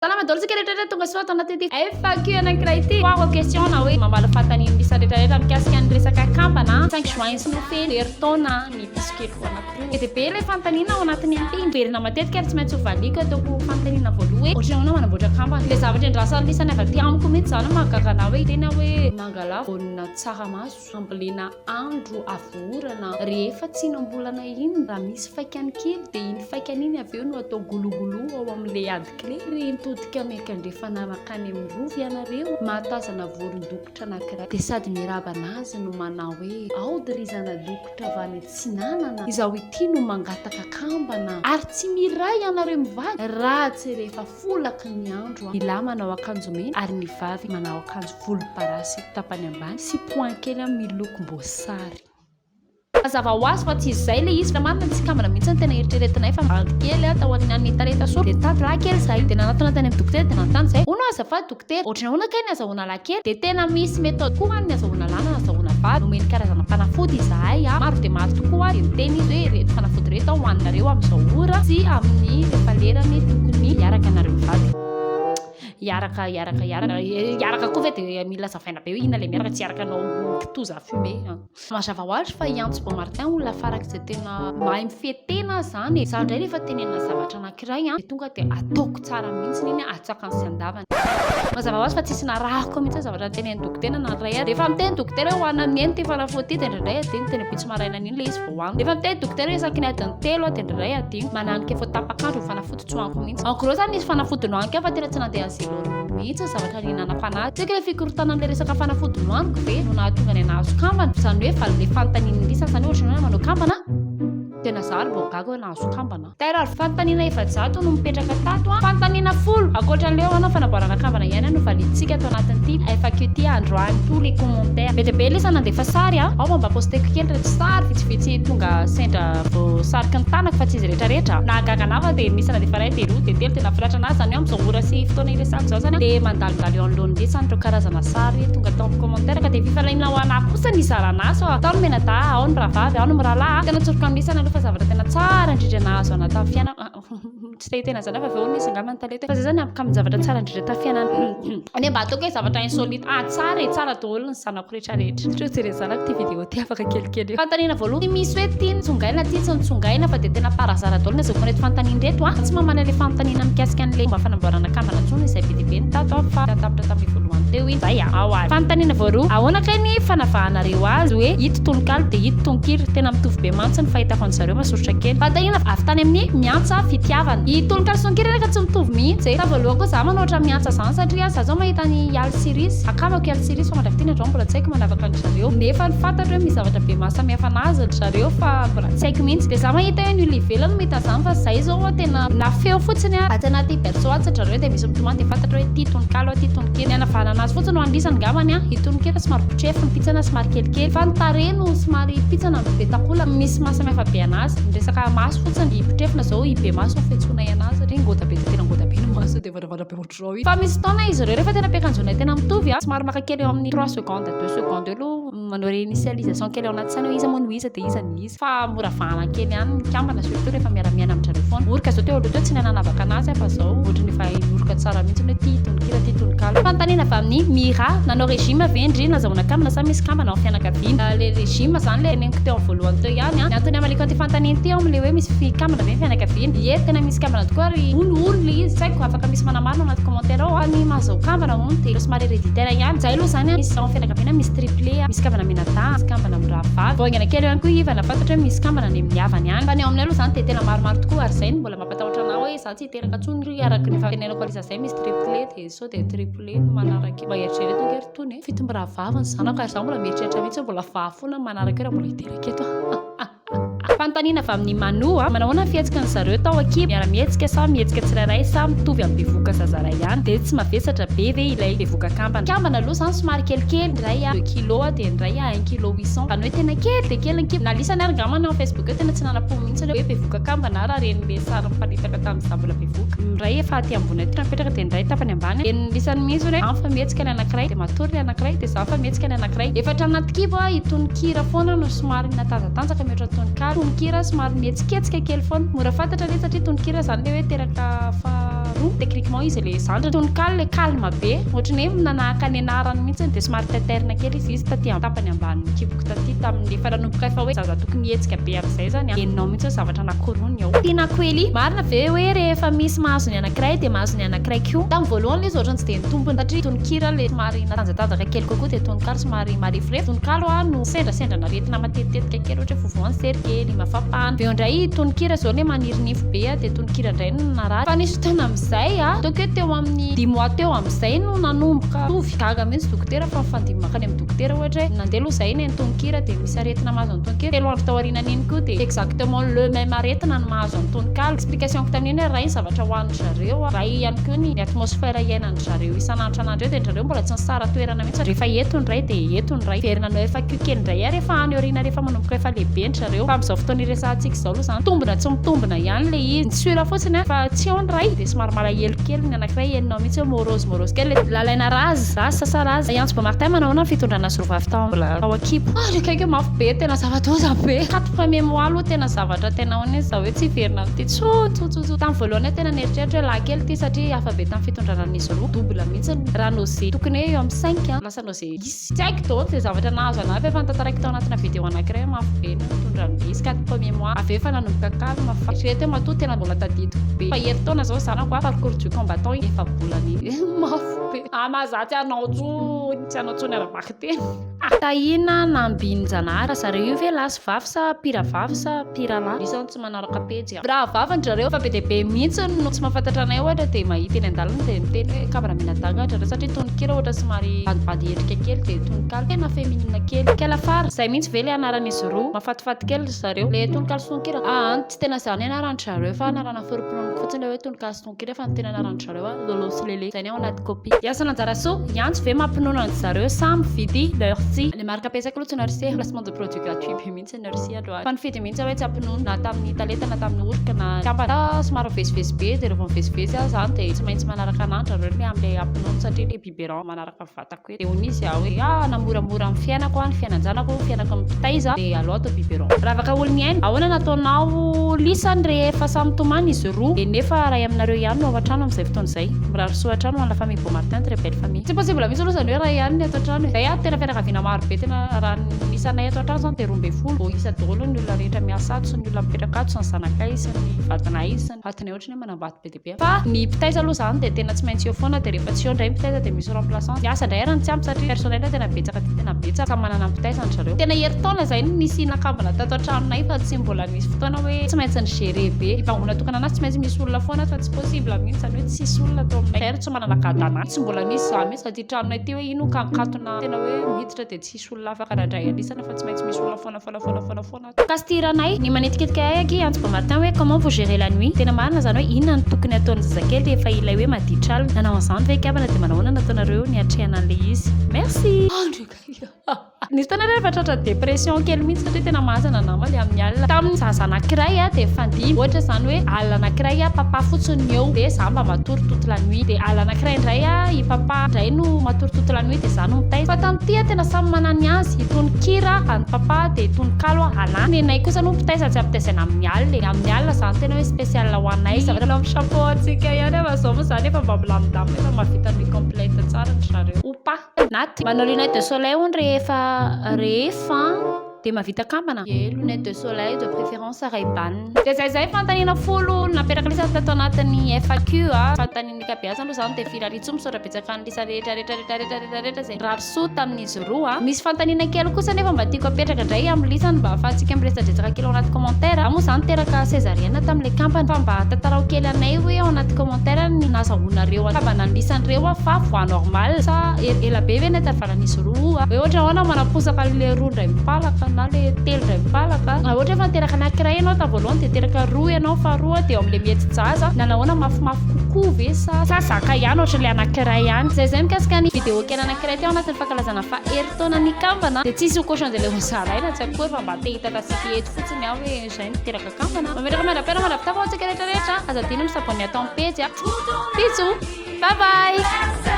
Salama daholo tsika rehetra rehetra tonga soa ato anatin'ity FAQ anankiray ity. Foire aux questions na hoe mamaly fanontaniana misy rehetra rehetra mikasika ny resaka kambana. 5 juin izy no feno herintaona ny diso-keliko anankiroa. Be dia be ilay fanontaniana ao anatin'ny an'ity. Miverina matetika ary tsy maintsy ho valiako ataoko fanontaniana voalohany hoe ohatran'ny ahoana manamboatra kambana. Ilay zavatra endrasan'ny lisany avy aty amiko mihitsy izany no mahagaga anah hoe tena hoe mangala voanina tsaramaso. Fambolena andro avy orana, rehefa tsinam-bolana iny raha misy faikany kely dia iny faikany iny avy eo no atao gologolo ao amin'ilay ady kle. Re mitodika miankandrefana mankany amin'ny rova ianareo, mahatazana voron-dokotra anankiray dia sady miarahaba anazy no manao hoe, Aody ry zana-dokotra avy any atsinanana, izaho ity no mangataka kambana ary tsy miray ianareo mivady raha tsy rehefa Folaky ny andro, ny lahy manao akanjo mena ary ny vavy manao akanjo volomparasy tapany ambany sy point kely milokom-boasary. Mazava ho azy fa tsy izay ilay izy fa marina tsy kambana mihitsy no tena eritreretinay fa bandy kely tao aorianan'ny talenta soa dia nitady lahy kely izahay dia nanatona tany amin'ny dokotera dia nanontany izahay hono azafady dokotera ohatran'ny ahoana kay ny azahoana lahy kely dia tena misy méthode koa any ny azahoana lahy na azahoana vavy nomeny karazana fanafody izahay maro dia maro tokoa dia niteny izy hoe ireto fanafody ireto aho hohaninareo amin'izao ora sy amin'ny rehefa lerany tokony hiaraka ianareo mivady hiaraka hiaraka hiaraka hiaraka koa ve dia mila azavaina be hoe inona ilay miaraka tsy hiaraka hanao kitoza fumé Mazava ho azy fa i Antso Boamartin olona farak'izay tena mahay mifehy tena izany e! Izaho indray rehefa tenenina zavatra anankiray dia tonga dia ataoko tsara mihitsy iny atsakany sy andavany. Mazava ho azy fa tsisy narahako mihitsy ny zavatra notenenin'ny dokotera na iray ary. Rehefa miteny dokotera hoe hohanina amin'ny enina ity fanafody ity dia indraindray adino teny ampitso marainan'iny ilay izy vao hohanina. Rehefa miteny dokotera hoe isaky ny adiny telo dia indraindray adino. Mananika efa ho tapak'andro ny fanafody tsy hohaniko mihitsy. En gros zany nisy fanafody nohaniko aho fa tena tsy nandeha an'izay mihitsy ny zavatra nihinanako anazy. Tsy haiko ilay fikorontanan'ilay resaka fanafody nohaniko ve no nahatonga ny nahazo kambana? Izany hoe valin'ilay fanontanian'ny lisany izany hoe ohatran'ny hoe manao kambana? Tena za ary vao gaga hoe nahazo kambana. Tairo ary fanontaniana 400 no mipetraka tato an! Fanontaniana folo, ankoatra an'ilay hoe ahoana ny fanamboarana kambana ihany no valiantsika ato anatin'ity FAQ ity androany. Tous les commentaires. Be dia be lisa nandefa sary an! Ao mba mba posteko kely ireto sary vitsivitsy tonga sendra voasariky ny tanako fa tsy izy rehetra rehetra. Nahagaga anah fa dia nisy nandefa iray dia roa dia telo dia nahafinaritra anah izany hoe amin'izao ora sy fotoana iresahako izao izany dia mandalondalo eo anoloan'ny lisany ireo karazana sary tonga tao amin'ny commentaire ka dia fifaliana ho anah kosa ny hizarana azy fa tao ny mianadahy, ao ny rahavavy, ao ny mirahalahy. Tena tsoriko amin'ny lisany aloha fa zavatra tena tsara indrindra nahazo anah tamin'ny fiainako. Tsy te hiteny an'izany aho fa avy eo hono izy angamba nitaleto e. Fa zay zany amiko amin'ny zavatra tsara indrindra tamin'ny fiainana. Anie mba ataoko hoe zavatra insolite. Ah tsara e, tsara daholo ny zanako rehetra rehetra. Satria jeren'ny zanako ity vidéo ity afaka kelikely eo. Fanontaniana voalohany, tsy misy hoe ity no tsongaina ity tsy notsongaina fa dia tena par hasard daholo ny azahoako an'ireto fanontaniana ireto an. Tsy mamaly an'ilay fanontaniana mikasika an'ilay fomba fanamboarana kambana intsony izay be dia be ny tato an fa tapitra tamin'ny voalohany teo iny. Zay an. Ao ary. Fanontaniana voaroa, ahoana kay ny fanavahanareo azy hoe ito tononkalo dia ito tononkira? Tena mitovy be mantsy ny fahitako an-dry zareo masosotra kely. Fanontaniana avy tany amin'ny Miantsa Fitiavana. I tononkalo sy tononkira nefa tsy mitovy mihitsy e. Tamin'ny voalohany koa za manao ohatran'ny miantsa zany satria za zao mahita an'i Ialy sy Risy, akamako Ialy sy Risy fa mandrak'ity ny androany mbola tsy haiko manavaka an-dry zareo. Nefa ny fantatro hoe misy zavatra be mahasamihafa anazy ry zareo fa mbola tsy haiko mihitsy. Dia za mahita hoe ny olona ivelany no mahita an'izany fa zay zao tena na feo fotsiny ary atsy anaty berceau atsy ry zareo dia misy mitomany dia fantatro hoe ity tononkalo ity tononkira. Ny hanavahana anazy fotsiny ho an'lisany angambany an, i tononkira somary botrefy, ny pitsana somary kelikely fa ny tarehy no somary pitsana no be takolaka. Misy mahasamihafa be anazy. Ny resaka maso fotsiny, i botrefina zao i be maso no fiantsoanay anazy satria ngôda be dia tena ngôda be ny maso dia vandravandra be ohatr'izao izy. Fa misy fotoana izy ireo rehefa tena ampiakanjoanay tena mitovy an, somary maka kely eo amin'ny trois secondes, deux secondes eo aloha manao réinitialisation kely ao anaty saina hoe iza moa no iza dia iza no iza. Fa mora vahana kely ihany ny mikambana surtout rehefa miara-miaina amin-dry zareo foana. Oroka zao teo aloha teo tsy nahay nanavaka anazy aho fa zao ohatran'ny efa hain'ny oroka tsara mihitsy hoe ty tononkira ty tononkalo. Fanontaniana avy amin'i Mira, nanao régime ve ndry nazahoana kambana sa misy kambana ao fianakaviana? Le régime zany le teneniko teo amin'ny voalohany teo ihany an. Ny antony hamaliako an'ity fanontaniana ity ao amin'ilay hoe misy fikambana ve ny fianakaviana? Ie, tena misy kambana tokoa ary hono hono le izy, tsy haiko, afaka misy manamarina ao anaty commentaire ao fa ny mahazo kambana hono dia somary héréditaire ihany. Zay aloha zany an, misy ao amin'ny fianakaviana misy triplé, misy kambana mianadahy, misy kambana mirahavavy. Vao haingana kely eo ihany koa i Iva nahafantatra hoe misy kambana any amin'ny havany any. Fa ny ao aminay aloha zany dia tena maromaro tokoa ary zay no mbola mampatahotra anah hoe za tsy hiteraka intsony araka ny efa tenenako an'ilay zay misy triplé dia sao dia triplé no manaraka eo. Mba eritrereto ange ry tony e! Fito mirahavavy ny zanako ary za mbola mieritreritra mihitsy hoe mbola vavy foana ny manaraka eo raha mbola hiteraka eto aho. Fanontaniana avy amin'i Manu a! Manao ahoana ny fihetsiky ny zareo tao akia? Miara-mihetsika sa mihetsika tsirairay sa mitovy amin'ny bevohoka zaza iray ihany? Dia tsy mavesatra be ve ilay bevohoka kambana? Kambana aloha izany somary kelikely, ny iray deux kilos dia ny iray un kilo huit cent. Izany hoe tena kely dia kely ny kibo. Nalisany ary angamba ny ao Facebook eo tena tsy nanam-po mihitsy hoe bevohoka kambana raha reny le sary miparitaka tamin'izaho mbola bevohoka. Ny iray efa aty ambony aty mipetraka dia ny iray tapany ambany. Dia nisany mihitsy hoe an fa mihetsika ny anankiray dia matory ilay anankiray dia izaho fa mihetsika ny anankiray. Efa hatrany kibo a, itony kira foana no somary natanjatanjaka mihoatra ny tononkalo. Tononkira somary mihetsiketsika kely foana. Mora fantatra anie satria tononkira izany ilay hoe teraka fa. roa, techniquement izy le zandriny. Tononkalo le calme be, ohatran'ny hoe nanahaka ny anarany mihitsy dia somary taitairina kely izy, izy taty tapany ambanin'ny kiboko taty tamin'ny efa nanomboka efa hoe zaza tokony hihetsika be amin'izay zany an, henonao mihitsy hoe zavatra anankiroa ny ao. Tiana Kweli, marina ve hoe rehefa misy mahazo ny anankiray dia mahazo ny anankiray koa? Tamin'ny voalohany ilay izy ohatran'ny tsy dia nitombina satria tononkira ilay somary natanjatanjaka kely kokoa dia tononkalo somary mareforefo, tononkalo aho no sendrasendra naretina matetitetika kely ohatra hoe vovoan'ny sery kely, mafampana. Avy eo indray tononkira izao ilay maniry nify be dia tononkira indray no narary. Fa nisy fotoana amin'izay ataoko hoe teo amin'ny dix mois teo amin'izay no nanomboka tovy. Gaga mihitsy dokotera fa mifandimby mankany amin'ny dokotera ohatra hoe nandeha aloha izahay ny tononkira dia misy aretina mahazo an'i tononkira, telo andro taorianan'iny koa dia exactement le même aretina no mahazo an'i tononkalo. Explication-ko tamin'iny hoe ray ny zavatra hohanin-dry zareo, ray ihany koa ny atmosphère iainan-dry zareo isan'andro isan'andro eo dia ry zareo mbola tsy nisara-toerana mihitsy. Rehefa eto ny ray dia eto ny ray. Miverina hanao FAQ kely indray aho rehefa any aoriana rehefa manomboka efa lehibe ry zareo. Fa amin'izao fotoana iresahantsika izao aloha izany mitombina tsy mitombina ihany ilay izy. Ny sûr fotsiny fa tsy ao ny ray dia somary malahelo kely ny anankiray henonao mihitsy hoe morose morose kely ilay Lalaina Raza, Raza sa Raza. Iantso Beaumartin manao ahoana ny fitondrana azy roa vavy tao mbola tao an-kibo. Ah le akaiky mafy be tena zava-doza be. Quatre premiers mois aloha tena zavatra tena ahoana izy zao hoe tsy hiverina amin'ity tsony tsony tsony tsony. Tamin'ny voalohany aho tena nieritreritra hoe lahy kely ity satria hafa be tamin'ny fitondrana an'izy roa. Double mihitsy raha nausée tokony hoe eo amin'ny cinq lasa nausée dix. Tsy haiko daholo izay zavatra nahazo anah fa efa notantaraiko tao anatina vidéo anankiray hoe mafy be ny nitondra an'ilay izy quatre premiers mois avy eo efa nanomboka calme fa eritrereto hoe matoa tena mbola tadidiko be fa herintaona izao zanako a parcours du combattant iny efa-bolana iny mafy be ah maha za tsy hanao tsony tsy hanao tsony ara-bakiteny. Tahiana Nambinjanahary, zareo io ve lahy sy vavy sa mpiravavy sa mpirahalahy? Misy tsy manaraka pejy a. Mpirahavavy ndry zareo fa be dia be mihitsy no tsy mahafantatra anay ohatra dia mahita eny an-dalana dia miteny hoe kambana mianadahy ndry zareo satria tononkira ohatra somary bandibandy endrika kely dia tononkalo tena féminine kely. Kialafara, zay mihitsy ve le anaran'izy roa? Mahafatifaty kely ry zareo. Le tononkalo sy tononkira? Aa tsy tena zany anaran-dry zareo fa anarana forom-pinoaniko fotsiny le hoe tononkalo sy tononkira fa ny tena anaran-dry zareo a Lolo sy Lele. Zay ny ao anaty copie. Hiasa Anjarasoa, hiantso ve mampinono an-dry zareo sa mividy Lurcy? Le marque ampiasaiko aloha tsy Nurcy, placement de produit gratuit be mihitsy. Tsy nurse aloha fa nifidy mihitsy aho hoe tsy hampinono na tamin'ny talenta na tamin'ny oroka na kambana. Somary mivezivezy be dia rehefa mivezivezy aho izany dia tsy maintsy manaraka an'andro nareo ilay amin'ilay hampinono satria ilay biberon manaraka ny vatako eto. Dia hoy izy aho hoe ah namoramora ny fiainako aho, ny fiainan-janako, ny fiainako ny mpitaiza dia aleo atao biberon. Ravaka Oloniaina, ahoana nataonao lisany rehefa samy mitomany izy roa dia nefa iray aminareo ihany no ao an-trano amin'izay fotoana izay? Mirary soa hatrany ho an'i la famille Beaumartin, très belle famille. Tsy possible mihitsy aloha izany hoe iray ihany ny ato an-trano e. Izay aho tena fianakaviana maro be tena raha ny Ny isanay ato an-trano izany dia 12. Vao isa daholo ny olona rehetra miasa ato sy ny olona mipetraka ato sy ny zanakay sy ny vadinay sy ny vadinay ohatran'ny hoe manambady be dia be. Fa ny mpitaiza aloha izany dia tena tsy maintsy eo foana dia rehefa tsy eo indray ny mpitaiza dia misy remplaçant. Ny asa indray ary no tsy ampy satria personnel tena betsaka dia tena betsaka. Samy manana ny mpitaizany ry zareo. Tena herintaona izay no nisy nakambana tato an-tranonay fa tsy mbola nisy fotoana hoe tsy maintsy ni-gérer be. Hibangoana tokana anazy tsy maintsy misy olona foana fa tsy possible mihitsy izany hoe tsisy olona ato aminay. Izay ary tsy manana gadana. Tsy mbola nisy izany mihitsy taty tranonay ity hoe ino ka nikatona tena hoe miditra dia tsisy. olona afaka nandray anisana fa tsy maintsy misy olona foana foana foana foana foana ato. Kastiranay, ny manetikitika ahy aky Antso Beaumartin hoe comment vous gérez la nuit? Tena marina izany hoe inona no tokony ataon'ny zazakely rehefa ilay hoe maditra alina? Nanao an'izany ve ikabana dia manao ahoana nataonareo niatrehana an'ilay izy? Merci! Nisy fotoana rehefa tratra dépression kely mihitsy satria tena mazana nama le amin'ny alina. Tamin'ny zaza anankiray dia mifandimby. Ohatra izany hoe alina anankiray papa fotsiny no eo dia za mba matory toute la nuit. Dia alina anankiray indray i papa indray no matory toute la nuit dia za no mitaiza. Fa tamin'ity tena samy manana ny azy. Itony kira an'i papa dia itony kalo anah. Nenay kosa aloha mpitaiza tsy ampitaizaina amin'ny alina e. Amin'ny alina izany tena hoe spécial ho anay. Zavatra amin'ny chapeau antsika ihany fa izao moa izany efa mba milamindamina efa mahavita nuit complète tsara ry zareo. Ou pas. Naty, manao lunette de soleil hono rehefa rehefa dia mahavita kambana? Ie, lunette de soleil de préférence Ray Ban. Dia zay zay fanontaniana folo napetraka lisany tato anatin'ny FAQ a. Fanontanian'ny ankabeazany aloha izany dia firariantsoa misaotra betsaka an'i Lisa rehetra rehetra rehetra rehetra rehetra rehetra izay nirary soa tamin'izy roa a. Misy fanontaniana kely kosa nefa mba tiako apetraka indray amin'ny lisany mba ahafahantsika miresadresaka kely ao anaty commentaire. Za moa izany teraka césarienne tamin'ilay kambana fa mba tantarao kely anay hoe ao anaty commentaire ny nazahoanareo kambana ny lisany ireo a fa voie normale sa ela be ve ny intervalle-n'izy roa a? Hoe ohatra ahoana manaposaka an'ilay roa indray mipalaka na le telo indray mipalaka? Raha ohatra efa niteraka anankiray ianao tamin'ny voalohany dia teraka roa ianao faharoa dia eo amin'ilay mihetsy-jaza nanahoana mafimafy kokoa ve sa sa zaka ihany ohatran'ilay anankiray ihany? Izay izay mikasika ny vidéo kely anankiray teo anatin'ny fankalazana faha herintaona ny kambana dia tsisy ho cochon de lait hozaraina tsy akory fa mba te hitatra sy eto fotsiny aho hoe izay no teraka kambana. Mametraka mandra-pihaona mandra-pitafa ho antsika rehetra rehetra. Aza adino mi-s'abonner ato amin'ny pejy a. Bisous. Bye bye.